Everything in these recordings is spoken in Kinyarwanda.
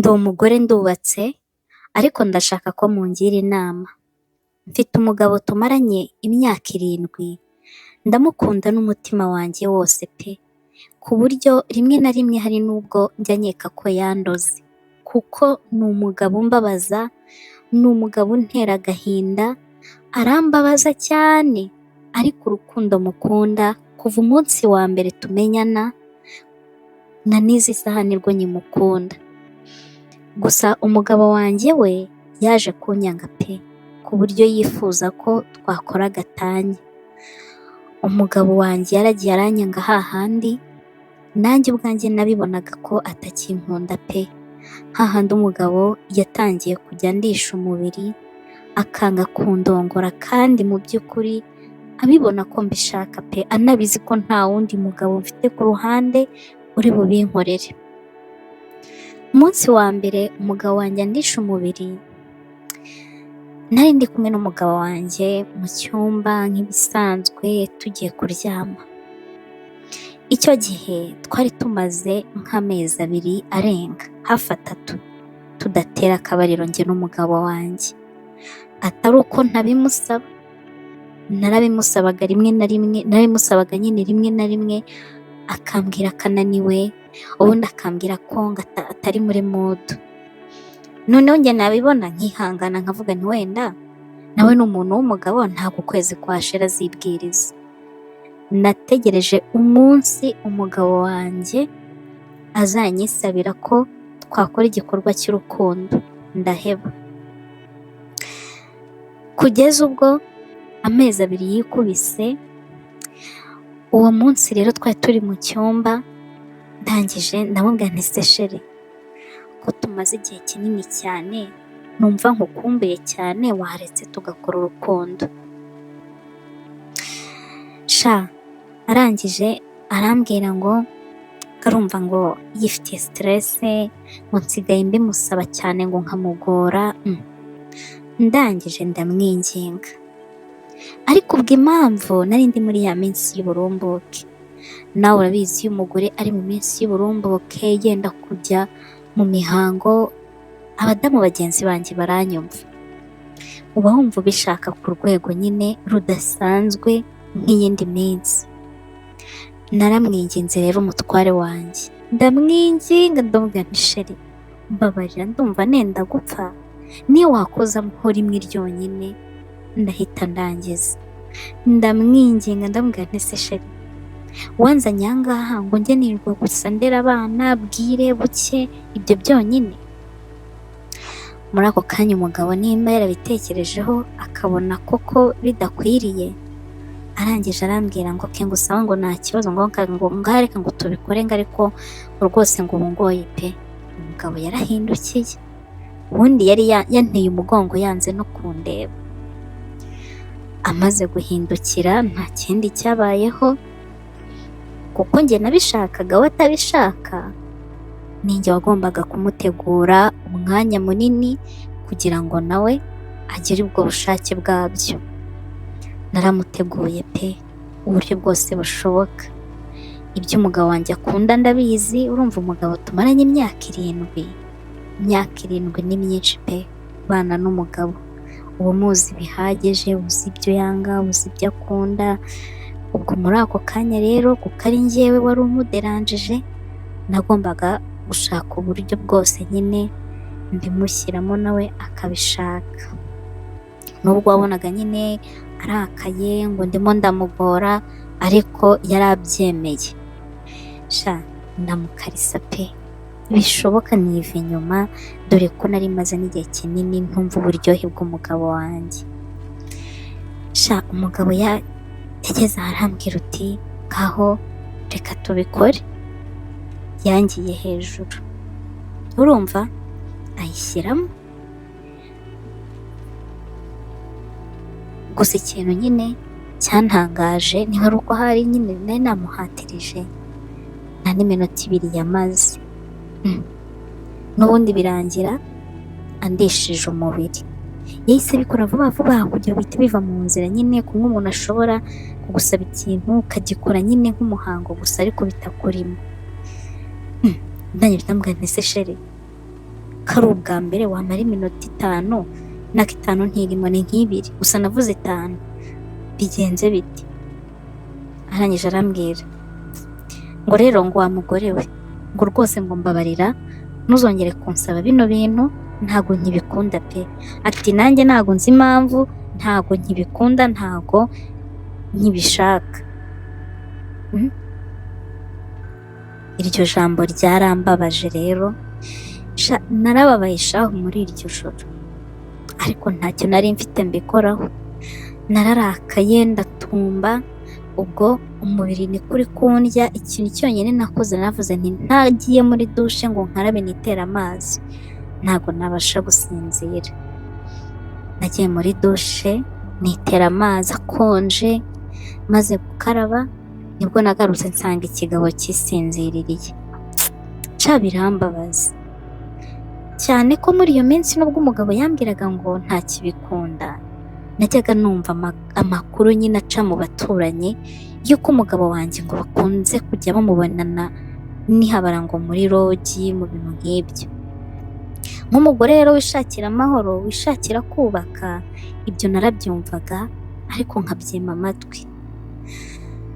Ndi umugore ndubatse ariko ndashaka ko mungira inama. Mfite umugabo tumaranye imyaka 7, ndamukunda n'umutima wanjye wose pe! Ku buryo rimwe na rimwe hari n'ubwo njya nkeka ko yandoze, kuko ni umugabo umbabaza, ni umugabo untera agahinda, arambabaza cyane, ariko urukundo mukunda kuva umunsi wa mbere tumenyana na n'izi saha nibwo nkimukunda. Gusa umugabo wanjye we yaje kunyanga pe! Ku buryo yifuza ko twakora gatanya. Umugabo wanjye yaragiye aranyanga hahandi, nanjye ubwanjye nabibonaga ko atakinkunda pe! Hahandi umugabo yatangiye kujya andisha umubiri, akanga kundongora kandi mu by'ukuri abibona ko mbishaka pe! Anabizi ko nta wundi mugabo mfite ku ruhande uri bubinkorere. Umunsi wa mbere umugabo wanjye andisha umubiri, nari ndi kumwe n'umugabo wanjye mu cyumba nk'ibisanzwe tugiye kuryama. Icyo gihe twari tumaze nk'amezi 2 arenga hafi 3 tudatera akabariro njye n'umugabo wanjye. Atari uko ntabimusaba, narabimusabaga rimwe na rimwe, narabimusabaga nyine rimwe na rimwe akambwira akananiwe, ubundi akambwira ko atari muri mood. Noneho njye nabibona nkihangana nkavuga nti wenda nawe ni umuntu w'umugabo ntabwo ukwezi kwashira azibwiriza. Nategereje umunsi umugabo wanjye azanyisabira ko twakora igikorwa cy'urukundo, ndaheba. Kugeza ubwo amezi 2 yikubise, uwo munsi rero twari turi mu cyumba, ndangije ndamubwira nti se chéri, ko tumaze igihe kinini cyane numva nkukumbuye cyane, waretse tugakora urukundo. Sha arangije arambwira ngo arumva ngo yifitiye stress, ngo nsigaye mbimusaba cyane ngo nkamugora. Ndangije ndamwinginga, ariko ubwo impamvu nari ndi muri ya minsi y'uburumbuke, nawe urabizi iyo umugore ari mu minsi y'uburumbuke yenda kujya mu mihango, abadamu bagenzi banjye baranyumva, uba wumva ubishaka ku rwego nyine rudasanzwe nk'iyindi minsi. Naramwinginze rero umutware wanjye, ndamwinginga ndamubwira nti chéri mbabarira ndumva nenda gupfa, niyo wakozamo rimwe ryonyine ndahita ndangiza. Ndamwinginga ndamubwira nti se chéri, wanzanye aha ngaha ngo njye nirirwa gusa ndera abana bwire buke, ibyo byonyine? Muri ako kanya umugabo nimba yarabitekerejeho akabona koko bidakwiriye, arangije arambwira ngo ke ngo sawa ngo nta kibazo, ngo ngaho reka ngo tubikore, ngo ariko rwose ngo ubu ngoye pe. Umugabo yarahindukiye, ubundi yari yanteye umugongo yanze no kundeba. Amaze guhindukira nta kindi cyabayeho, kuko njye nabishakaga we atabishaka, ninjye wagombaga kumutegura umwanya munini kugira ngo nawe agire ubwo bushake bwabyo. Naramuteguye pe, uburyo bwose bushoboka. Ibyo umugabo wanjye akunda ndabizi, urumva umugabo tumaranye imyaka 7, imyaka 7 ni myinshi pe, ubana n'umugabo uba umuzi bihagije, uzi ibyo yanga, uzi ibyo akunda. Ubwo muri ako kanya rero kuko ari njyewe wari umuderanjije, nagombaga gushaka uburyo bwose nyine mbimushyiramo nawe akabishaka. Nubwo wabonaga nyine arakaye ngo ndimo ndamugora, ariko yarabyemeye. Sha ndamukarisa pe, bishoboka niva inyuma, dore ko nari maze n'igihe kinini ntumva uburyohe bw'umugabo wanjye. Sha umugabo yageze aha arambwira uti ngaho reka tubikore. Yangiye hejuru, urumva ayishyiramo. Gusa ikintu nyine cyantangaje niba ari uko hari nyine nari namuhatirije, nta n'iminota 2 yamaze, n'ubundi birangira andishije umubiri. Yahise abikora vuba vuba kugira bihite biva mu nzira nyine, kumwe umuntu ashobora kugusaba ikintu ukagikora nyine nk'umuhango gusa ariko bitakurimo. Ndangije ndamubwira nti se chéri, Ko ari ubwa mbere wamara iminota 5, nako 5 ntirimo, ni nk'ibiri gusa, navuze 5, bigenze bite?" Arangije arambwira ngo rero ngo wa mugore we, ngo rwose ngo mbabarira ntuzongere kunsaba bino bintu, ntago nkibikunda pe. Ati nanjye ntago nzi impamvu, ntago nkibikunda, ntago nkibishaka. Iryo jambo ryarambabaje rero, narababaye shahu muri iryo joro, ariko ntacyo nari mfite mbikoraho. Nararakaye ndatumba, ubwo umubiri ni kuri kundya. Ikintu cyonyine nakoze, navuze nti ntagiye muri dushe ngo nkarabe nitere amazi, ntabwo nabasha gusinzira. Nagiye muri dushe nitera amazi akonje, maze gukaraba nibwo nagarutse nsanga ikigabo cyisinziririye. Ca birambabaza cyane ko muri iyo minsi nubwo umugabo yambwiraga ngo ntakibikunda, najyaga numva amakuru nyine aca mu baturanyi y'uko umugabo wanjye ngo bakunze kujya bamubonana nihabara ngo muri lodge, mu bintu nk'ibyo. Nk'umugore rero wishakira amahoro, wishakira kubaka, ibyo narabyumvaga ariko nkabyima amatwi.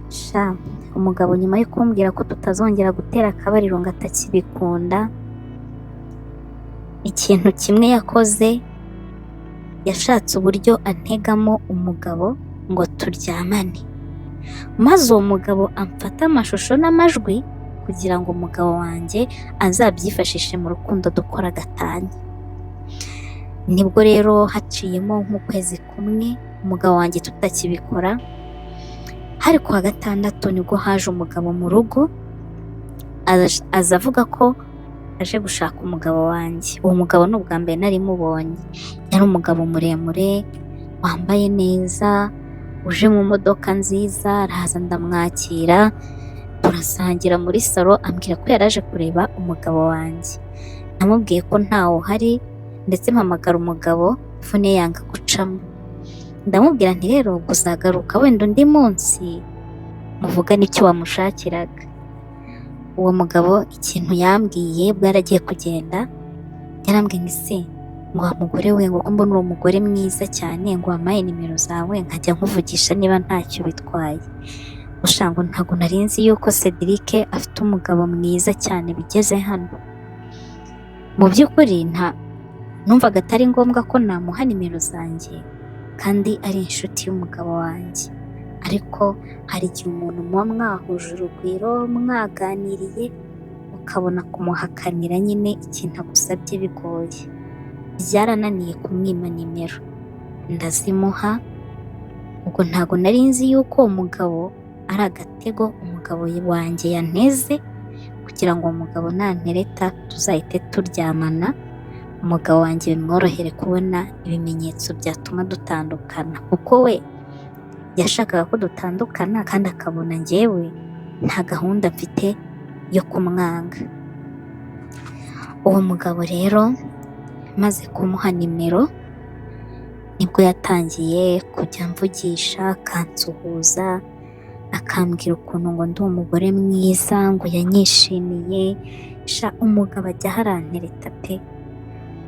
Sha umugabo nyuma yo kumbwira ko tutazongera gutera akabariro ngo atakibikunda, ikintu kimwe yakoze, yashatse uburyo antegamo umugabo ngo turyamane, maze uwo mugabo amfate amashusho n'amajwi kugira ngo umugabo wanjye azabyifashishe mu rukundo dukora gatanya. Nibwo rero haciyemo nk'ukwezi kumwe umugabo wanjye tutakibikora, hari kuwa gatandatu nibwo haje umugabo mu rugo, aza avuga ko aje gushaka umugabo wanjye. Uwo mugabo ni ubwa mbere nari mubonye, yari umugabo muremure wambaye neza, uje mu modoka nziza. Araza ndamwakira, turasangira muri salo, ambwira ko yari aje kureba umugabo wanjye. Namubwiye ko ntawe uhari, ndetse mpamagara umugabo phone yanga gucamo. Ndamubwira nti rero uzagaruka wenda undi munsi muvugane icyo wamushakiraga. Uwo mugabo ikintu yambwiye bwo yaragiye kugenda, yarambwiye ngo ese ngo wa mugore we, ngo ko mbona uri umugore mwiza cyane, ngo wampaye nimero zawe nkajya nkuvugisha niba ntacyo bitwaye. Usha ngo ntabwo nari nzi yuko Cedric afite umugabo mwiza cyane bigeze hano. Mu by'ukuri nta numvaga atari ngombwa ko namuha nimero zanjye kandi ari inshuti y'umugabo wanjye, ariko hari igihe umuntu muba mwahuje urugwiro, mwaganiriye, ukabona kumuhakanira nyine ikintu agusabye bigoye. Byarananiye kumwima nimero, ndazimuha. Ubwo ntabwo nari nzi yuko uwo mugabo ari agatego umugabo wanjye yanteze kugira ngo umugabo nantereta tuzahite turyamana, umugabo wanjye bimworohere kubona ibimenyetso byatuma dutandukana, kuko we yashakaga ko dutandukana kandi akabona njyewe nta gahunda mfite yo kumwanga. Uwo mugabo rero maze kumuha nimero nibwo yatangiye kujya amvugisha, akansuhuza, akambwira ukuntu ngo ndi umugore mwiza, ngo yanyishimiye. Sha umugabo ajya arantereta pe.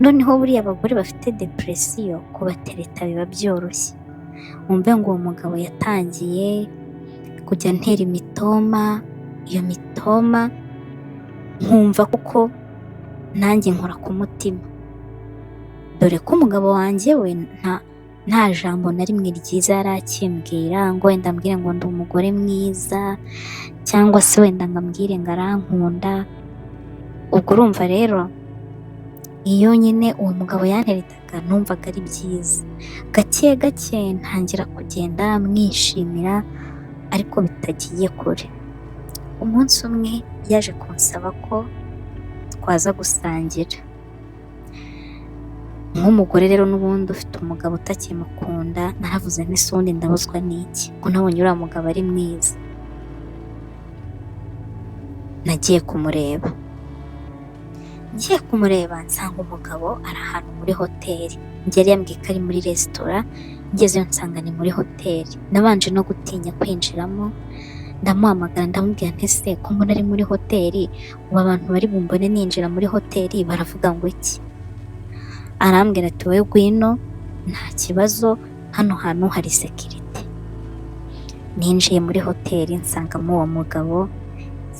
Noneho buriya abagore bafite depression kubatereta biba byoroshye. Wumve ngo uwo mugabo yatangiye kujya antera imitoma, iyo mitoma nkumva koko nanjye nkora ku mutima, dore ko umugabo wanjye we nta jambo na rimwe ryiza yari akimbwira, ngo wenda ambwire ngo ndi umugore mwiza, cyangwa se wenda ngo ambwire ngo arankunda. Ubwo urumva rero iyo nyine uwo mugabo yanteretaga numvaga ari byiza. Gake gake ntangira kugenda mwishimira ariko bitagiye kure. Umunsi umwe yaje kunsaba ko twaza gusangira. Nk'umugore rero n'ubundi ufite umugabo utakimukunda, naravuze nti ese ubundi ndabuzwa n'iki ko nabonye uriya mugabo ari mwiza. Nagiye kumureba, ngiye kumureba nsanga umugabo ari ahantu muri hoteli. Njye yari yambwiye ko ari muri resitora, ngezeyo nsanga ni muri hoteli. Nabanje no gutinya kwinjiramo, ndamuhamagara ndamubwira nti ese ko mbona ari muri hoteli, ubu abantu bari bumbone ninjira muri hoteli baravuga ngo iki? Arambwira ati wowe ngwino nta kibazo, hano hantu hari sécurité. Ninjiye muri hoteli nsangamo uwo mugabo,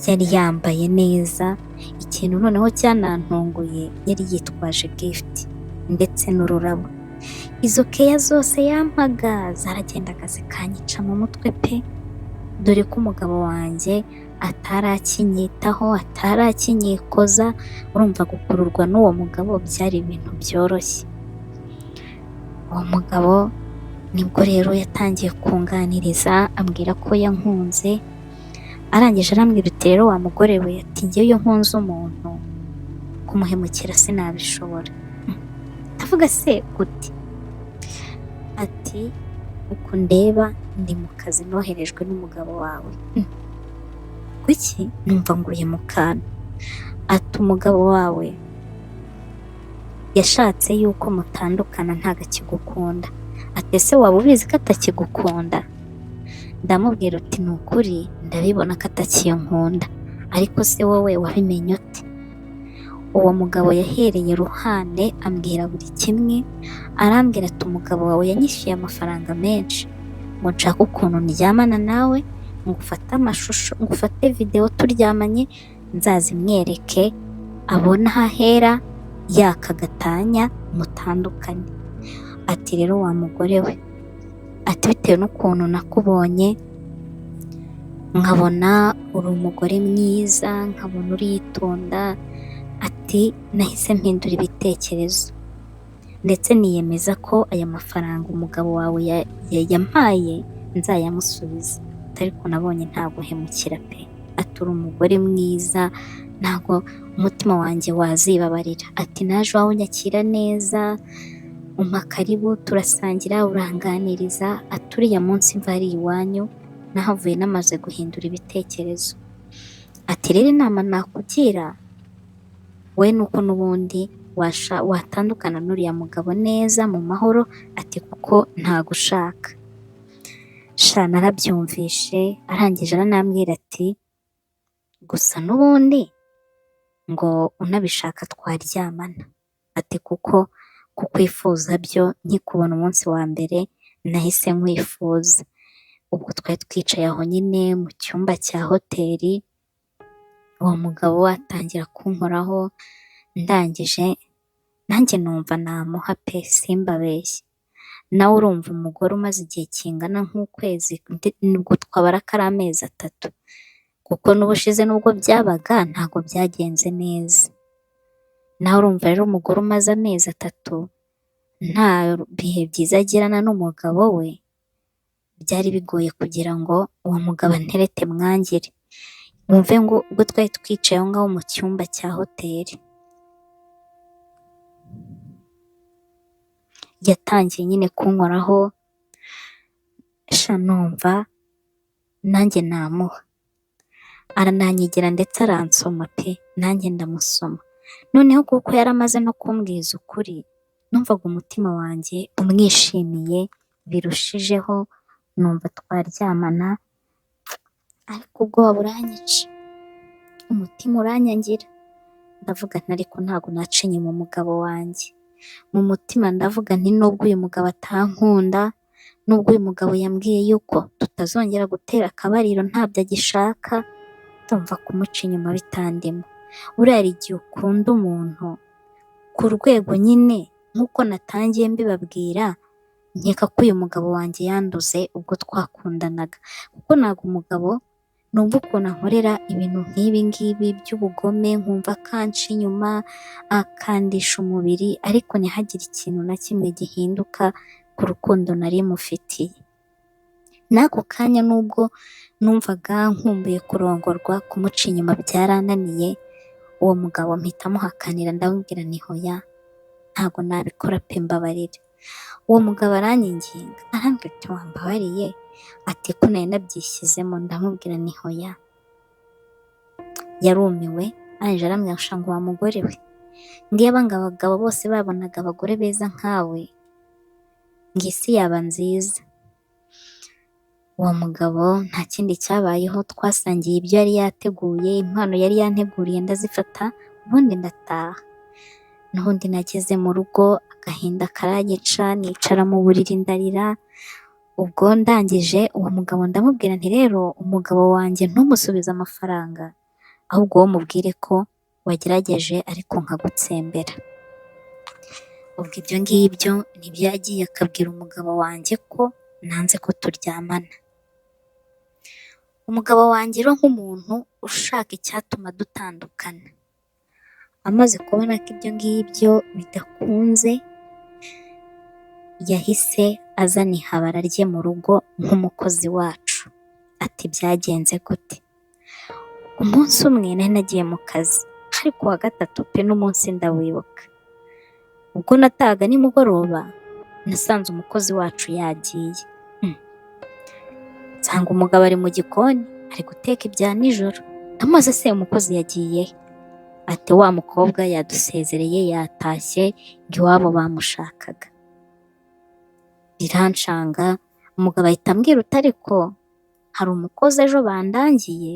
yari yambaye neza. Ikintu noneho cyanantunguye, yari yitwaje gift ndetse n'ururabo. Izo keya zose yampaga zaragendaga zikanyica mu mutwe pe, dore ko umugabo wanjye atari akinyitaho, atari akinyikoza. Urumva gukururwa n'uwo mugabo byari ibintu byoroshye. Uwo mugabo nibwo rero yatangiye kunganiriza, ambwira ko yankunze. Arangije arambwira uti rero wa mugore we, ati njyewe iyo nkunze umuntu kumuhemukira sinabishobora. Ndavuga se gute? Ati uku ndeba ndi mu kazi noherejwe n'umugabo wawe. Kuki? Numva nguye mu kantu. Ati umugabo wawe yashatse yuko mutandukana, ntago akigukunda. Ati ese waba ubizi ko atakigukunda? Ndamubwira uti ni ukuri ndabibona ko atakinkunda, ariko se wowe wabimenye ute? Uwo mugabo yahereye iruhande ambwira buri kimwe. Arambwira ati umugabo wawe yanyishyuye amafaranga menshi ngo nshake ukuntu ndyamana nawe, ngo ufate amashusho, ngo ufate videwo turyamanye, nzazimwereke abone aho ahera yaka gatanya mutandukane. Ati rero wa mugore we, ati bitewe n'ukuntu nakubonye nkabona uri umugore mwiza, nkabona uritonda, ati nahise mpindura ibitekerezo ndetse niyemeza ko aya mafaranga umugabo wawe yampaye nzayamusubiza. Ariko nabonye ntaguhemukira pe, ati uri umugore mwiza, ntago umutima wanjye wazibabarira. Ati naje iwawe unyakira neza, umpa karibu turasangira, uranganiriza. Ati uriya munsi mva hariya iwanyu nahavuye namaze guhindura ibitekerezo. Ati rero inama nakugira we nuko n'ubundi watandukana n'uriya mugabo neza mu mahoro, ati kuko ntagushaka. Sha narabyumvishe. Arangije aranambwira ati gusa n'ubundi ngo unabishaka twaryamana, ati kuko kukwifuza byo nkikubona umunsi wa mbere nahise nkwifuza. Ubwo twari twicaye aho nyine mu cyumba cya hoteli, uwo mugabo atangira kunkoraho, ndangije nanjye numva namuha pe, simbabeshye. Nawe urumva umugore umaze igihe kingana nk'ukwezi, nubwo twabara ko ari amezi 3, kuko n'ubushize nubwo byabaga ntabwo byagenze neza. Nawe urumva rero umugore umaze amezi 3 nta bihe byiza agirana n'umugabo we, byari bigoye kugira ngo uwo mugabo anterete mwangire. Wumve ngo ubwo twari twicaye aho ngaho mu cyumba cya hoteli, yatangiye nyine kunkoraho, sha numva nanjye namuha. Arananyegera ndetse aransoma pe, nanjye ndamusoma. Noneho kuko yari amaze no kumbwiza ukuri, numvaga umutima wanjye umwishimiye birushijeho, numva twaryamana, ariko ubwoba buranyica, umutima uranyangira. Ndavuga nti ariko ntabwo naca inyuma umugabo wanjye. Mu mutima ndavuga nti nubwo uyu mugabo atankunda, nubwo uyu mugabo yambwiye yuko tutazongera gutera akabariro ntabyo agishaka, ndumva kumuca inyuma bitandimo. Buriya hari igihe ukunda umuntu ku rwego nyine nk'uko natangiye mbibabwira, nkeka ko uyu mugabo wanjye yanduze ubwo twakundanaga, kuko ntabwo umugabo numva ukuntu ankorera ibintu nk'ibi ngibi by'ubugome, nkumva akanca inyuma, akandisha umubiri, ariko ntihagire ikintu na kimwe gihinduka ku rukundo nari mufitiye. N'ako kanya nubwo numvaga nkumbuye kurongorwa, kumuca inyuma byarananiye, uwo mugabo mpita muhakanira, ndamubwira nti hoya ntabwo nabikora pe, mbabarira. Uwo mugabo aranyinginga, arambwira ati wambabariye, ati ko nari nabyishyizemo. Ndamubwira nti hoya. Yarumiwe, arangije arambwira ngo wa mugore we, ngiyo abagabo bose babonaga abagore beza nkawe, ngo isi yaba nziza. Uwo mugabo nta kindi cyabayeho, twasangiye ibyo yari yateguye, impano yari yanteguriye ndazifata, ubundi ndataha. N'ubundi nageze mu rugo agahinda karanyica, nicara mu buriri ndarira. Ubwo ndangije uwo mugabo ndamubwira nti rero umugabo wanjye ntumusubize amafaranga, ahubwo wowe mubwire ko wagerageje ariko nkagutsembera. Ubwo ibyo ngibyo nibyo yagiye akabwira umugabo wanjye ko nanze ko turyamana. Umugabo wanjye rero nk'umuntu ushaka icyatuma dutandukana, amaze kubona ko ibyo ngibyo bidakunze, yahise azana ihabara rye mu rugo nk'umukozi wacu. Ati byagenze gute? Umunsi umwe nari nagiye mu kazi, hari ku wa gatatu pe, n'umunsi ndawibuka. Ubwo natahaga nimugoroba, nasanze umukozi wacu yagiye. Nsanga umugabo ari mu gikoni, ari guteka ibya nijoro. Ndamubaza se umukozi yagiye he? Ati wa mukobwa yadusezereye yatashye, ngo iwabo bamushakaga. Birancanga, umugabo ahita ambwira uti ariko hari umukozi ejo bandangiye,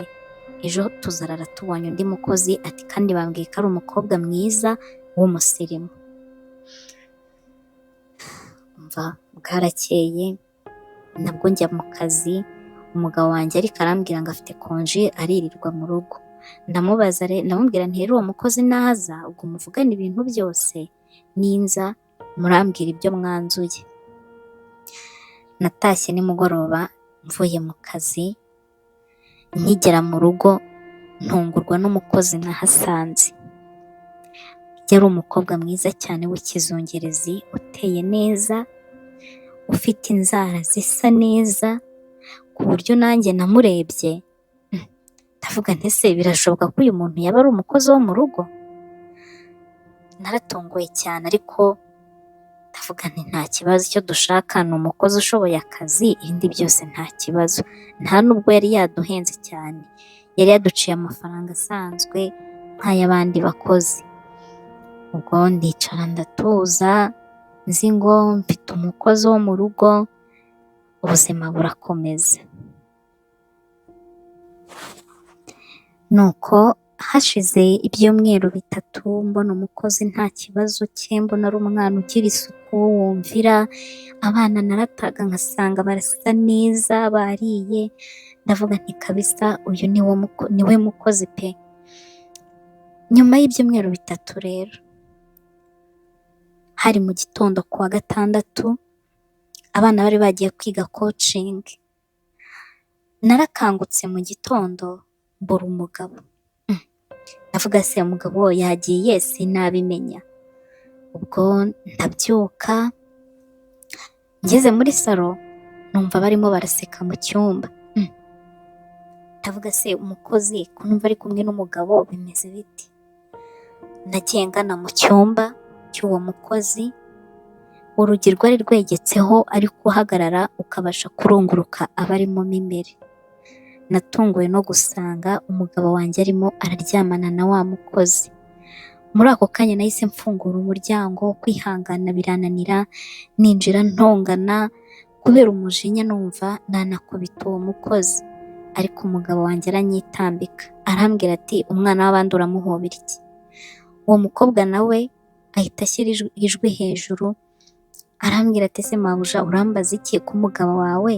ejo tuzarara tubonye undi mukozi, ati kandi bambwiye ko ari umukobwa mwiza w'umusirimu. Umva bwarakeye, nabwo njya mu kazi, umugabo wanjye ariko arambwira ngo afite konji aririrwa mu rugo. Ndamubaza, ndamubwira nti rero uwo mukozi naza ubwo muvugane ibintu byose, ninza murambwira ibyo mwanzuye. Natashye nimugoroba mvuye mu kazi, nkigera mu rugo ntungurwa n'umukozi nahasanze. Yari umukobwa mwiza cyane w'ikizungerezi, uteye neza, ufite inzara zisa neza, ku buryo nanjye namurebye ndavuga nti ese birashoboka ko uyu muntu yaba ari umukozi wo mu rugo? Naratunguwe cyane ariko ndavuga nti nta kibazo, icyo dushaka ni umukozi ushoboye akazi, ibindi byose nta kibazo. Nta nubwo yari yaduhenze cyane, yari yaduciye amafaranga asanzwe nk'ay'abandi bakozi. Ubwo ndicara ndatuza, nzi ngo mfite umukozi wo mu rugo, ubuzima burakomeza. Nuko hashize ibyumweru bitatu mbona umukozi nta kibazo cye, mbona ari umwana ugira isuku, wumvira, abana narataga nkasanga barasa neza bariye, ndavuga nti kabisa uyu niwe mukozi pe. Nyuma y'ibyumweru bitatu rero, hari mu gitondo ku wa gatandatu, abana bari bagiye kwiga coaching. Narakangutse mu gitondo mbura umugabo. Ndavuga se umugabo yagiye sinabimenya. Ubwo ndabyuka, ngeze muri salo numva barimo baraseka mu cyumba. Ndavuga se umukozi ko numva ari kumwe n'umugabo bimeze bite? Nagiye ngana mu cyumba cy'uwo mukozi, urugi rwari rwegetseho ariko uhagarara ukabasha kurunguruka abarimo mo imbere. Natunguwe no gusanga umugabo wanjye arimo araryamana na wa mukozi. Muri ako kanya nahise mfungura umuryango, kwihangana birananira, ninjira ntongana, kubera umujinya numva nanakubita uwo mukozi. Ariko umugabo wanjye aranyitambika, arambwira ati umwana w'abandi uramuhobera iki? Uwo mukobwa nawe ahita ashyira ijwi hejuru, arambwira ati ese mabuja urambaza iki ko umugabo wawe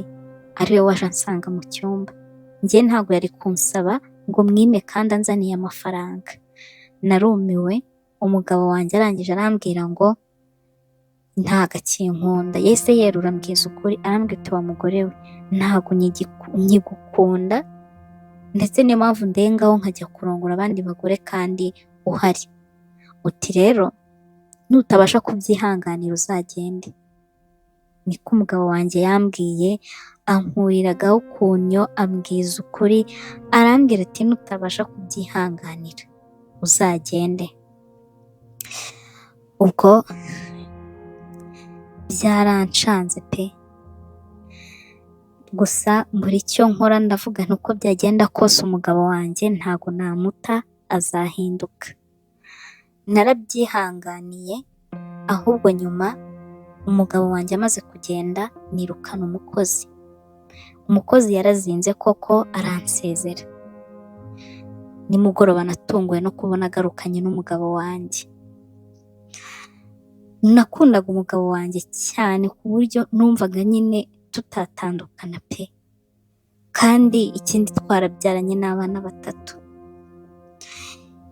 ariwe waje ansanga mu cyumba? Njye ntabwo yari kunsaba ngo mwime kandi anzaniye amafaranga. Narumiwe, umugabo wanjye arangije arambwira ngo ntago akinkunda. Yahise yerura ambwiza ukuri, arambwira ati wa mugore we ntago nkigukunda, ndetse niyo mpamvu ndengaho nkajya kurongora abandi bagore kandi uhari. Uti rero nutabasha kubyihanganira uzagende. Niko umugabo wanjye yambwiye, ankuriragaho kunnyo, ambwiza ukuri, arambwira ati nutabasha kubyihanganira uzagende. Ubwo byarancanze pe. Gusa mbura icyo nkora, ndavuga nti uko byagenda kose umugabo wanjye ntago namuta, azahinduka. Narabyihanganiye, ahubwo nyuma umugabo wanjye amaze kugenda nirukana umukozi. Umukozi yarazinze koko aransezera. Nimugoroba natunguwe no kubona agarukanye n'umugabo wanjye. Nakundaga umugabo wanjye cyane ku buryo numvaga nyine tutatandukana pe, kandi ikindi twarabyaranye n'abana batatu.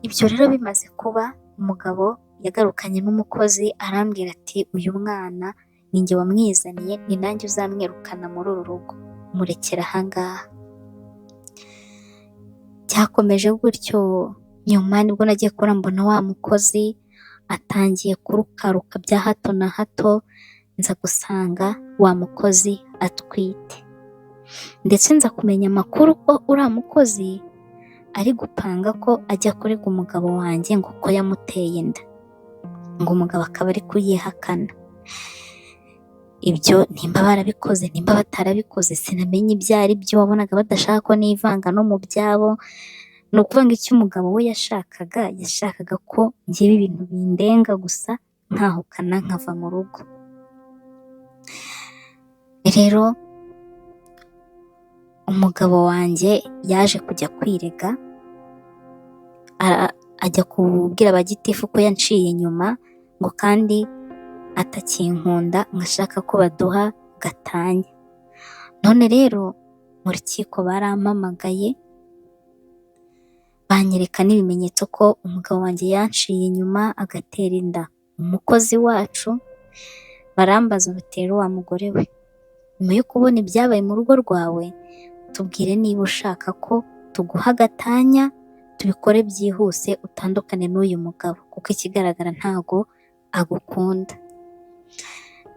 Ibyo rero bimaze kuba, umugabo yagarukanye n'umukozi arambwira ati uyu mwana ni njye wamwizaniye, ni nanjye uzamwirukana muri uru rugo, murekera aha ngaha. Byakomeje gutyo, nyuma nibwo nagiye kubona mbona wa mukozi atangiye kurukaruka bya hato na hato, nza gusanga wa mukozi atwite, ndetse nza kumenya amakuru ko uriya mukozi ari gupanga ko ajya kurega umugabo wanjye ngo ko yamuteye inda, ngo umugabo akaba ari kuyihakana. Ibyo nimba barabikoze nimba batarabikoze sinamenye ibyo ari byo, wabonaga badashaka ko nivanga no mu byabo. Ni ukuvuga ngo icyo umugabo we yashakaga, yashakaga ko njyewe ibintu bindenga gusa nkahukana nkava mu rugo. Rero umugabo wanjye yaje kujya kwirega, ajya kubwira abagitifu ko yanciye inyuma, ngo kandi atakinkunda, ngo ashaka ko baduha gatanya. None rero mu rukiko barampamagaye, banyereka n'ibimenyetso ko umugabo wanjye yanciye inyuma agatera inda umukozi wacu. Barambaza bati rero wa mugore we, nyuma yo kubona ibyabaye mu rugo rwawe, tubwire niba ushaka ko tuguha gatanya, tubikore byihuse utandukane n'uyu mugabo, kuko ikigaragara ntago agukunda.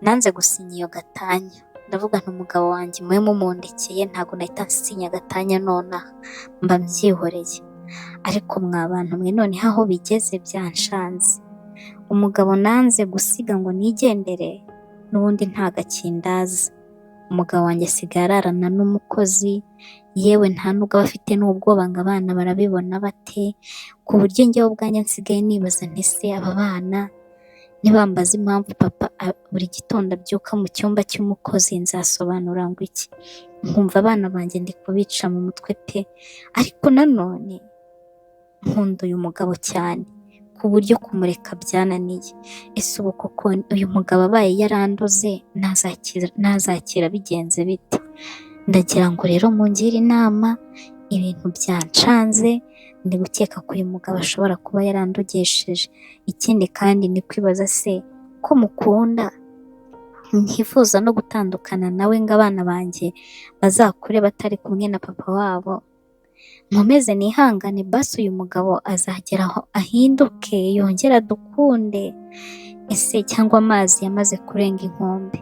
Nanze gusinya iyo gatanya, ndavuga nti umugabo wanjye mube mumundekeye, ntago nahita nsinya gatanya nonaha, mba mbyihoreye. Ariko mwa bantu mwe noneho aho bigeze byanshanze. Umugabo nanze gusiga ngo nigendere, n'ubundi ntago akindaza. Umugabo wanjye asigaye ararana n'umukozi, yewe nta nubwo aba afite n'ubwoba ngo abana barabibona bate, ku buryo njyewe ubwanjye nsigaye nibaza nti ese aba bana nibambaza impamvu papa buri gitondo abyuka mu cyumba cy'umukozi nzasobanura ngo iki? Nkumva abana banjye ndi kubica mu mutwe pe, ariko nanone nkunda uyu mugabo cyane ku buryo kumureka byananiye. Ese ubu koko uyu mugabo abaye yarandoze nazakira bigenze bite? Ndagira ngo rero mungire inama, ibintu byancanze, ndi gukeka ko uyu mugabo ashobora kuba yarandogesheje. Ikindi kandi ni kwibaza se ko mukunda, ntifuza no gutandukana nawe ngo abana banjye bazakure batari kumwe na papa wabo, nkomeze nihangane basi uyu mugabo azagera aho ahinduke yongere adukunde, ese cyangwa amazi yamaze kurenga inkombe?